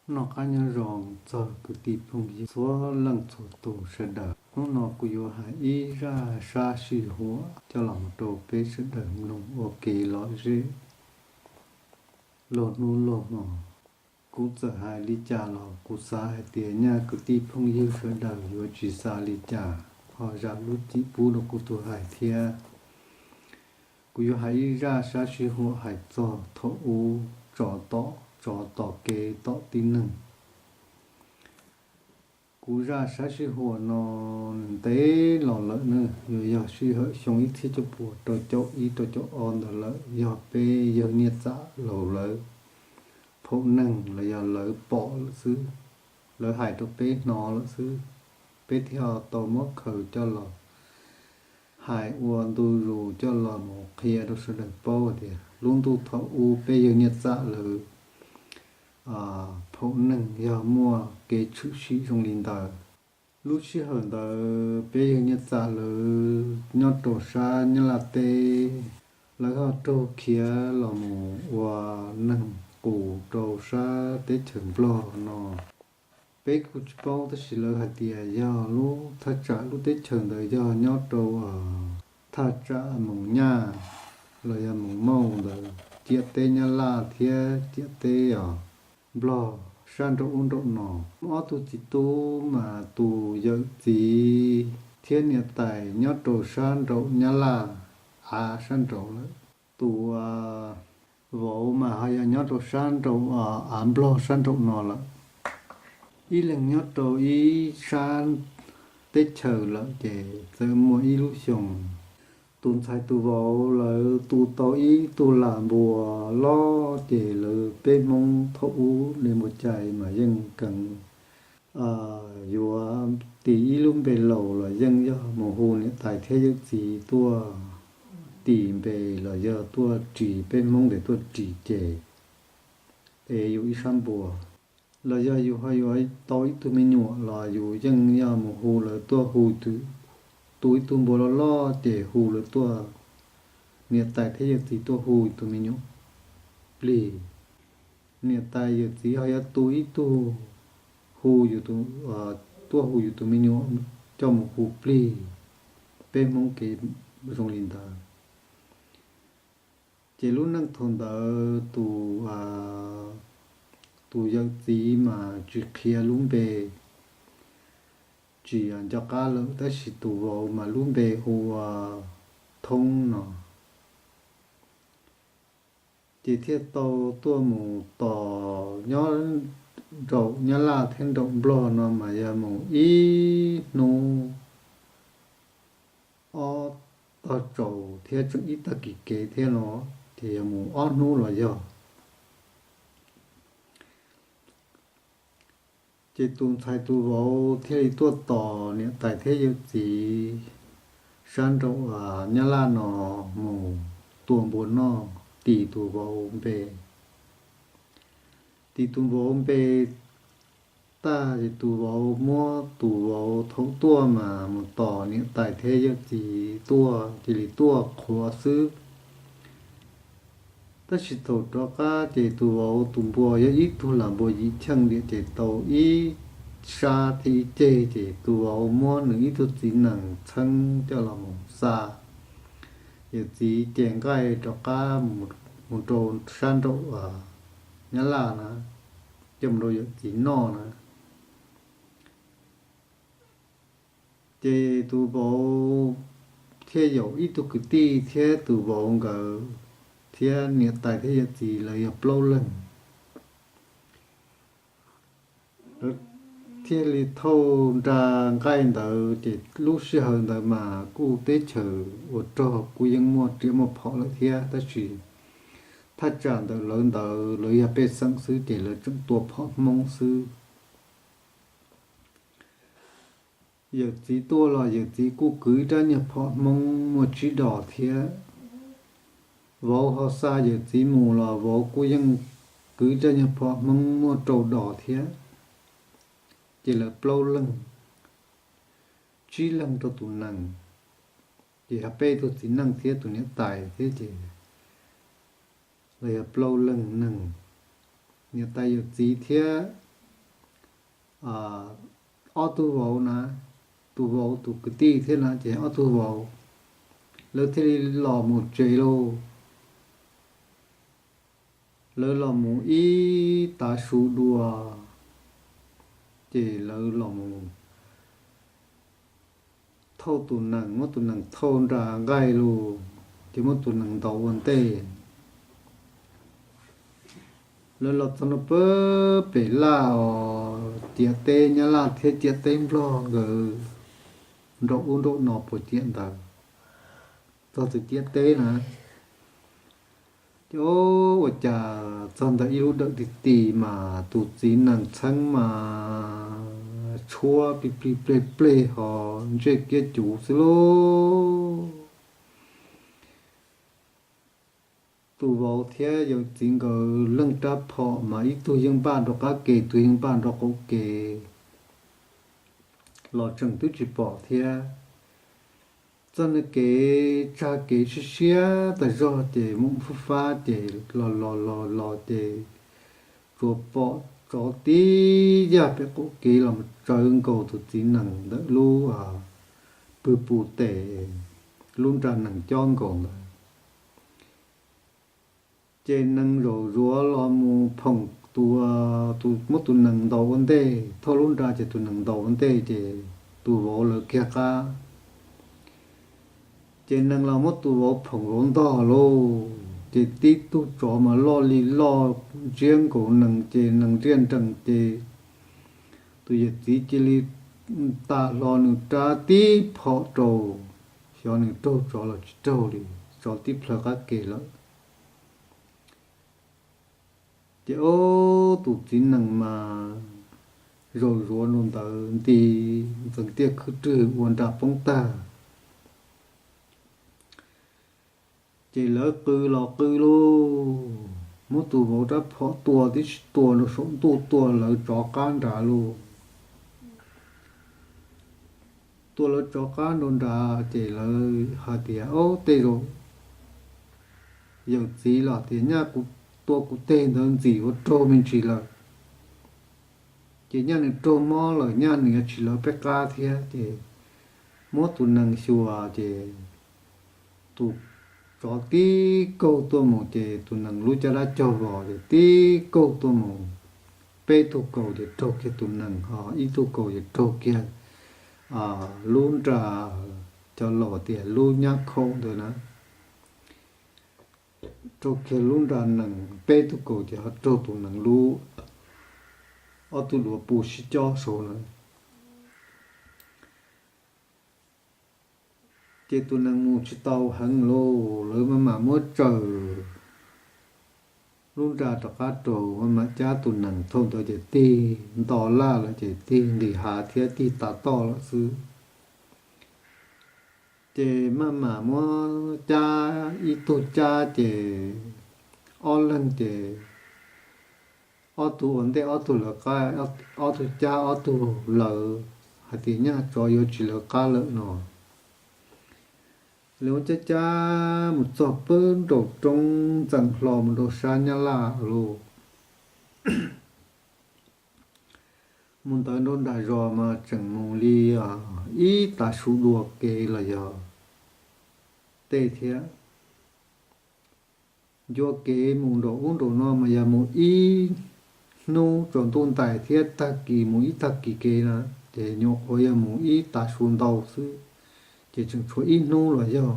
Noj qab nyob zoo txog kwv tij phooj ywg txhua leej txhua tus sawv daws. Hnub no kuv yuav hais ib zaj sab sij huam coj los mus rau peb sawv daws mloog ua kev lom zem laug hnub laug hmo. Kuv txawm hais li cas los kuv xav hais tias nyaj kwv tij phooj ywg sawv daws yuav tsis xav li cas, ho zam lub txim pub rau kuv tus hais thiab. Kuv yuav hais ib zaj sab sij huam hais txog thaum ub tsov tom, tsov tom kev tom tib neeg. Kuv zaj sab sij huam no ntev los lawm na, yuav yog sij hawm xyoo ib txhiab cuaj puas rau caum ib rau caum ob ntawd lawm, yog peb yawg Niaj Txam laus lawv phaum neeg los yog lawv pom lawm xwb, lawv hais rau peb hnov lawm xwb, peb thiaj tau muab khaws coj los hais ua ntu zus coj los mus qhia rau sawv daws paub tias lub ntuj thaum ub peb yawg Niaj Txam lawv phaum neeg yog muaj kev tshwm sim zoo li ntawd. Lub sij hawm ntawd peb yawg Niaj Txam lawv nyob rau sab Nyab Laj teb, lawv ho raug khiav los mus ua neeg qus rau sab teb chaws Nplog no. Peb kuj tsis paub tab sis lawv hais tias yog lub thaj tsam lub teb chaws ntawd yog nyob rau thaj tsam Moos Nyaj los yog Moos Mauj ntawd, ciam teb Nyab Laj thiab ciam teb os Nplog sab nraum ub nraum no. Ob tug txiv tub mas tus yawm txiv thiab niam tais nyob rau sab nraum Nyab Laj av sab nraud lawm. Tus vauv mas ho yog nyob rau sab nraum av Nplog sab nraum no lawm. Ib leeg nyob rau ib sab teb chaws lawm ces txawm muaj ib lub xyoos, tus ntxhais tus vauv lawv tu tau ib tug lam npua loj ces lawv peb Hmoob thaum ub li npua cai mas yeej kheev yuav tis ib lub npe laus los yeej yog mus hu niam tais thiab yawm txiv tuaj tis npe los yog tuaj ris, peb Hmoob tes tuaj ris ces es yus ib sab npua. Los yog yus ho yuav tau ib tug me nyuam los yus yeej yog mus hu lawv tuaj hu, tu ib tug npua loj loj ces hu lawv tuaj, niam tais thiab yawm txiv tuaj hu tus me nyuam plig. Niam tais yawm txiv ho yuav tu ib tug hu, tuaj hu yus tus me nyuam coj mus hu plig. Peb Hmoob kev zoo li ntawd. Ces lub neej thaum ntawd tus, tus yawm txiv mas tsis qhia lub npe, tsis nco qab lawm, tab sis tus vauv mas lub npe hu ua Thoob no. Ces thiaj tau tuaj mus tos nyob nraum Nyab Laj thiab nraum Nplog no mas yog mus ib hnub ob tog tsaus thiab tseem ib tag kis kev thiab no, ces yog mus ob hnub los yog. Ces tus ntxhais tus vauv thiaj li tuaj tos niam tais thiab yawm txiv sab nraum Nyab Laj no mus tua npua noj, tis tus vauv npe. Tis tus vauv npe tag ces tus vauv muab tus vauv thaum tuaj mas mus tos niam tais thiab yawm txiv tuaj, cia li tuaj qhuav xwb. Tab sis thaum rov qab ces tus vauv tus npua yog ib tug lam npua yim cheej diam ces tau ib sab thiab ib ceg, ces tus vauv muab nws ib tug txiv nees txheeb coj los mus xa. Yawm txiv ces nqaij rov qab mus rau sab nraum Nyab Laj na, coj mus rau yawm txiv noj na. Ces tus vauv thiaj yaum ib tug kwv tij thiab tus vauv nkawd thiab niam tais thiab yawm txiv lawv yog plaub leeg. Lawv thiaj li thauj nra nqaij ntawd ces lub sij hawm ntawd mas kuj teb chaws ua rog kuj yeej muaj riam muaj phom lawm thiab, tab sis thaj tsam ntawm lawv ntawd lawv yog pej xeem xwb ces lawv tseem tua phom Hmoob xwb. Yawm txiv tuaj los yawm txiv kuj kwv ib rab nyuag phom Hmoob muaj tsib dos thiab. Vauv ho xa yawm txiv mus los vauv kuj yeej kwv ib rab nyuag phom Hmoob muaj rau dos thiab. Ces lawv plaub leeg, tsib leeg rau tus nees, ces yog peb tug txiv neej thiab tus niam tais thiab ces lawv yog plaub leeg neeg. Niam tais yawm txiv thiab ob tug vauv na, tus vauv tus kwv tij thiab na ces ob tug vauv, lawv thiaj li los mus tsev lauj. Lawv los mus ib tav su dua, ces lawv los mus thauj tus nees, muab tus nees thauj nra nqaij lug, ces muab tus nees ntaus ua ntej. Lawv los txog nram pem laj os, ciam teb Nyab Laj thiab ciam teb Nplog nkawd nraum ub nraum no puas ciam ntawd, txog tus ciam teb na. Ces ua cas txog ntawm ib lub dawm ti ti mas tus txiv nees txheeb mas tshuab plig plig pleg pleg ho ntsej kiab cuv xwb lauj. Tus vauv thiab yawm txiv nkawd leej rab phom mas ib tug yeej npaj nraum qab ke, tus yeej npaj nraum qaum ke, los tseem twb tsis pom thiab. Txoj kev tsag kev siab siab tas zog ces mus fab fab ces los los los los ces tsuas pom tsov tib yaj pem qaum kev los tsawv nkaus tus txiv nees ntawm lub pw pus tes, lub nra nees cob nkaus ntawd. Ces nees zaum zuav los mus phoom tus, muab tus nees ntaus ua ntej, thauj lub nra ces tus nees ntaus ua ntej ces tus vauv lawv kiag qab. Ces nees los muab tus vauv phoom vauv ntog lauj, ces tib tug tsov mas loj li loj ntsiab nkaus nees ces nees nriaj nrees ces tus yawm txiv cia li tas hlo nws rab tib phom rau, xyov nws raug tsov los tsis raug li, tsov tib plhaw qab ke lawm. Ces ob tus txiv nees mas zaum zuav nraum ntawd nti ntxeev tiaj khwb rwg ua nra poob tag. Ces lawv qw los qw lauj, muab tus vauv rab phom tua tib si, tua rau saum ntuj, tua lawv tsov qab nrad lauj. Tua lawv tsov qab nrad nrad ces lawv hais tias, Ob, tej zaum yawm txiv los tias nyaj kuv tua kuv teg ntawd ntxim ua raug me ntsis lawm. Ces nyaj nws raug mob lawm, nyaj nws yuav tsis lawv peb qab thiab. Ces muab tus nees xyuas ces tus tsov tib kaug tuaj mus ces tus nees lub caj dab cog vos ces tib kaug tuaj mus, peb tug kaus ces raug kiag tus nees, ho ib tug kaus ces raug kiag lub nra, cov laus tias lub nyab khaum ntawd na. Raug kiag lub nra nees, peb tug kaus ces ho raug tus nees lub, ob tug duav pus sib cob saud na. Ces tus nees mus tsis tau heev lauj, lawv maj mam muab tsaws lub nra rov qab rau, maj mam cab tus nees, thaum ntawd ces tig nto laj lawm ces tig nqis hav thiab tig tav toj lawm xwb. Ces maj mam muab cab, ib tug cab ces ob leeg ces ob tug ua ntej ob tug lawv qab, ob tug cab ob tug lawv, hais tias nyaj tsov yuav tsis lawv qab lawm no. Lawv muab cab cab mus txog pem nraum roob ntxeem hlo mus rau sab Nyab Laj lauj. Mus ntawd nram zos mas tseem mus li ib tav su dua kev los yog tej thiab. Ncua kev mus nraum ub nraum no mas yog mus ib hnub, tsaus ntuj ntais thiab tag kis mus ib tag kis kev na, ces nyuam qhuav yog mus ib tav su ntau xwb, ces tseem tshuav ib hnub los yog.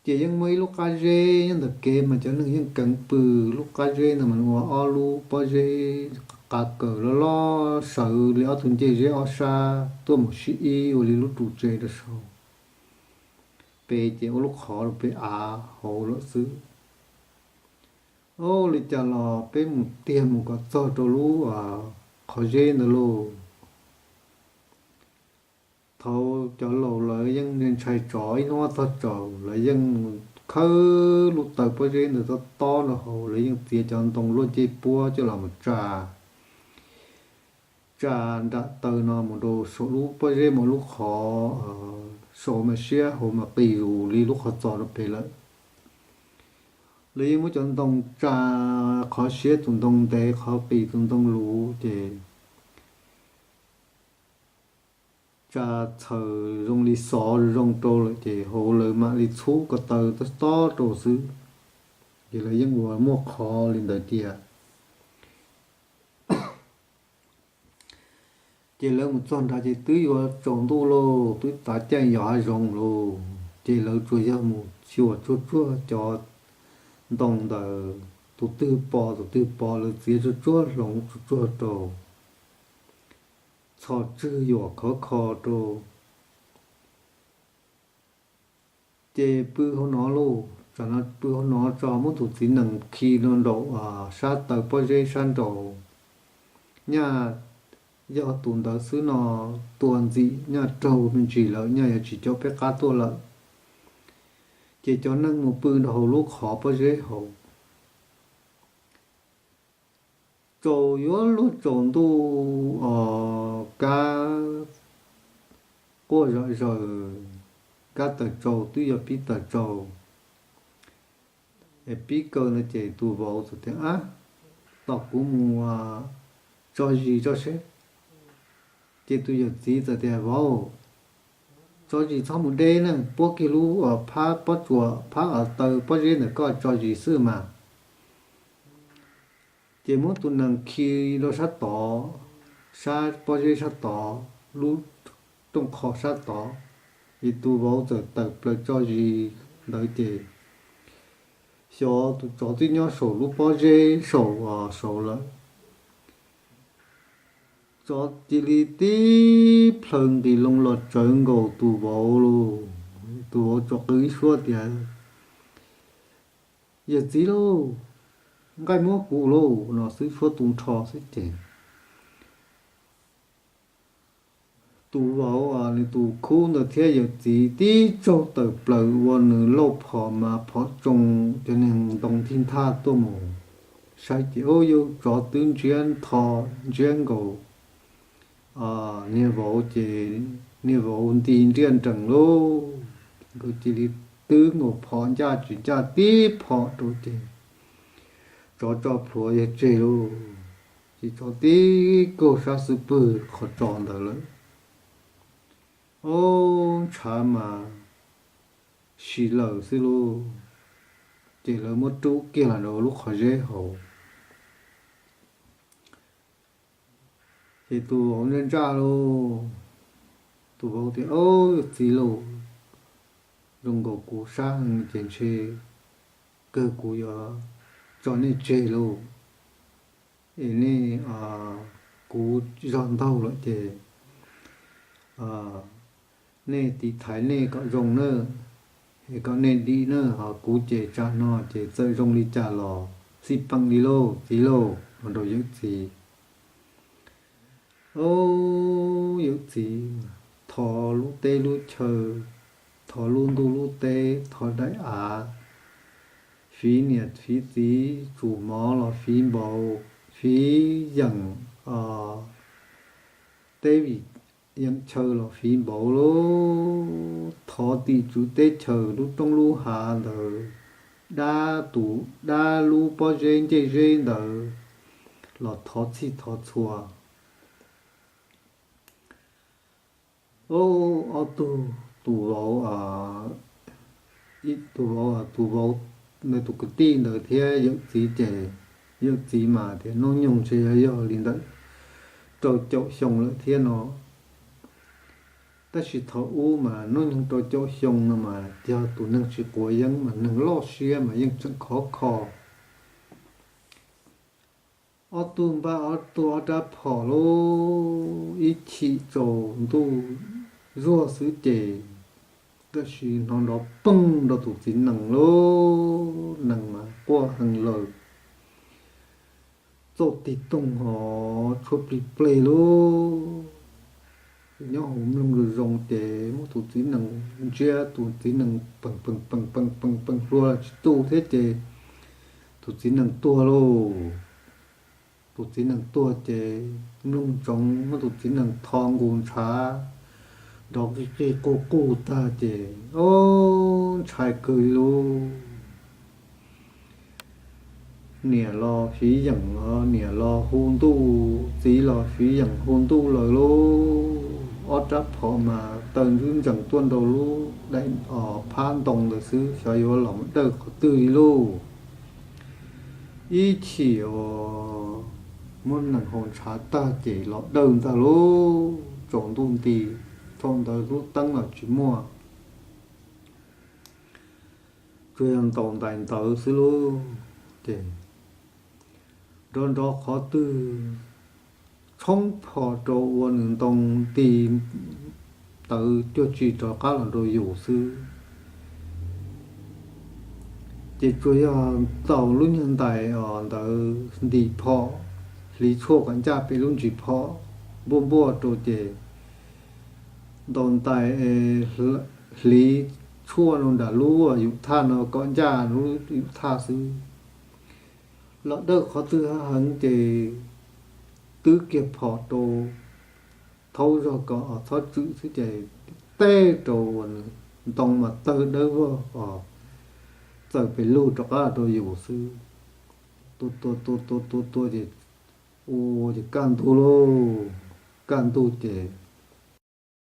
Ces yeej muaj ib lub qab zeb nyob ntawm kev mas cov neeg yeej keev pw. Lub qab zeb ntawd mas ua ob lub pob zeb qav kaws loj loj sawv li ob tug ncej zeb ob sab tuaj mus sib ib ua li lub ru tsev rau saud. Pem ces ua lub qhov rau pem av hauv lawm xwb. Ua li cas los peb mus tiag mus kom txog rau lub qhov zeb ntawd lauj. Thaum cov laus lawv yeej ntshai tsov, ib hnub ob tog tsaus lawv yeej khawb lub taw pob zeb ntawd tob tob rau hauv, lawv yeej txiav cov ntoo luaj ncej puab coj los mus tsa, tsa nram taw no mus rau saum lub pob zeb mus lub qhov, saum mas siab hauv mas qis zus li lub qhov txos rau pem lawm. Lawv yeej muab cov ntoo tsa, qhov siab tus ntoo ntev, qhov qis tus ntoo luv, ces tsa txhaws zoo li xov zoo rau lawm ces hauv lawv mam li txhub ko taw tob tob rau xwb. Ces lawv yeej ua muaj qhov li ntawd tiag. Ces lawv mus txog nrad ces twb yuav tsaus ntuj lauj, twb tav caij yos hav zoov lauj, ces lawv tsuas yog mus xyuas tsuag tsuag cov ntoo ntawd, tus twg pom tus twg pom lawv txiav tsuag tsuag hloov tsuag tsuag rau, txhos tswg yuam khov kho rau. Ces pw hauv no lauj, tam no pw hauv no tso muab tus txiv nees khi rau nraum sab taw pob zeb sab nraud. Nyaj yog tus ntawd xwb no, tua ntxim nyaj raug me ntsis lawm, nyaj yuav tsis caum peb qab tuaj lawm. Ces cov neeg mus pw rau hauv lub qhov pob zeb hauv. Tsaus yuav luag tsaus ntuj os, kab quaj zom zaws, kab taws tsau twb yog pib taws tsau. Es pib kaw no ces tus vauv txawm tias, Ab, tos kuv mus tso zis tso seb. Ces tus yawm txiv txawm tias, Vauv, tso zis txhob mus deb na, puab kiag lub phab pob tsuas, phab taw pob zeb ntawm koj tso zis xwb mas. Ces muab tus nees khi rau sab tod, sab pob zeb sab tod, lub rooj qho sab tod. Ces tus vauv txawm tawm plaws tso zis ntawd ces xyov tus tsov twb nyob saum lub pob zeb saum, saud lawm. Tsov cia li tib plhaw nqis loo los tsawv nkaus tus vauv lauj. Tus vauv tsuas qw ib suab tias, Yawm txiv lauj, nqaij muab kuv lauj, no xwb suab tu nrho xwb ces tus vauv, nws tus khub ntawd thiab yawm txiv tib tsaug tawm plaws ua nws lauj phom mas phom tsoo, cov neeg ntoo nthij nthaj tuaj mus saib ces, ub, yawg tsov twb ntsiab ntho, ntsiab nkaus niag vauv ces niag vauv nti nriaj nrees lauj. Nkawd cia li twb nkaus phom ncaj tsis ncaj tib phom rau ces tsov tso plhuav yawg tseg lauj. Ces tsov tib kaug sab xub pwg qhov tso ntawd lawm. Ob, ntshav mas si lawm xwb lauj. Ces lawv muab rub kiag los rau lub qhov zeb hauv. Ces tus vauv ntsaj ntsaj lauj, tus vauv tias, Ob, yawm txiv lauj, zoo nkaus kuv sab heev ces ntshe kawg kuv yuav tso nej tseg lauj. Es nej, kuv zog ntaug lawm ces nej tiv thaiv nej kom zoo na, es kom nej dim na, ho kuv ces tsam no ces txawm zoo li cas los xij peem li lauj txiv lauj, no rau yawm txiv. Ob, yawm txiv, thov lub teb lub chaw, thov lub ntuj lub teb, thov daim av, fiv niam fiv txiv tsum mov los fiv npaum, fiv yeem teb vim yeem chaw los fiv npaum lauj. Thov tim tswv teb chaws lub roob lub hav ntawd, dab tus, dab lub pob zeb ncej zeb ntawd los thov txhij thov txhua. Ob, ob tug, tus vauv, tus vauv, tus vauv ntawd tus kwv tij ntawd thiab yawm txiv ces, yawm txiv mas tias hnub nyoog ntshe yog yog li ntawm rau caum xyoo lawm thiab no. Tab sis thaum ub mas hnub nyoog rau caum xyoo no mas yog tus neeg tsis quav yeeb mas neeg loj siab mas yeej tseem khov kho. Ob tug npaj ob tug ob rab phom lauj, ib chim tsaus ntuj zuag xwb ces, tab sis hnov nrov poog rau tus txiv nees lauj, nees mas quaj heev lawm. Txauj tig toog hov tshuab plig pleg lauj. Nyob hauv mloog zoo zoo ces muab tus txiv nees ntsiab, tus txiv nees pees pees pees pees pees pees hlua tsis tu thiab ces tus txiv nees tuag lauj. Tus txiv nees tuag ces mloog ntsoov muab tus txiv nees tho nqus ntshav nrov qig qig qug qug tag ces, ob, ntshai kawg li lauj. Niam los fiv yeem los niam los hu ntuj, txiv los fiv yeem hu ntuj lawm lauj. Ob rab phom mas taw ntswb ntsees tuaj nrau lub daim phab ntoo ntawd xwb, xyov yuav los mus dawj qhov twg li lauj. Ib chim uas muab nees haus ntshav tag ces los dawj ntag lauj. Tsaus ntuj nti, thaum ntawd lub teeb los tsis muaj, tsuas yog ntaus ntais ntawv xwb lauj. Ces nrov nrov qhov twg tshoob phom rau ua nws ntoo nti tawv cuag tsis rov qab los nrau yus xwb. Ces tsuas yog ntaus lub nyuag ntais os ntawd nti phom, hliv tshuaj kom ncaj pem lub ntsis phom npuaj npuaj rau ces ntaus ntais hliv tshuaj rau nram lub yus thaj no kom ncaj lub yus thaj xwb. Los dawj qhov twg heev ces twb kiag phom rau thaub zog kom txhob tswm xwb ces teb rau ntoo mas tawg dawb vog os, txawm pes lug rov qab rau yus xwb. Tua tua tua tua tua tua ces, ua ces kaj ntug lauj, kaj ntug ces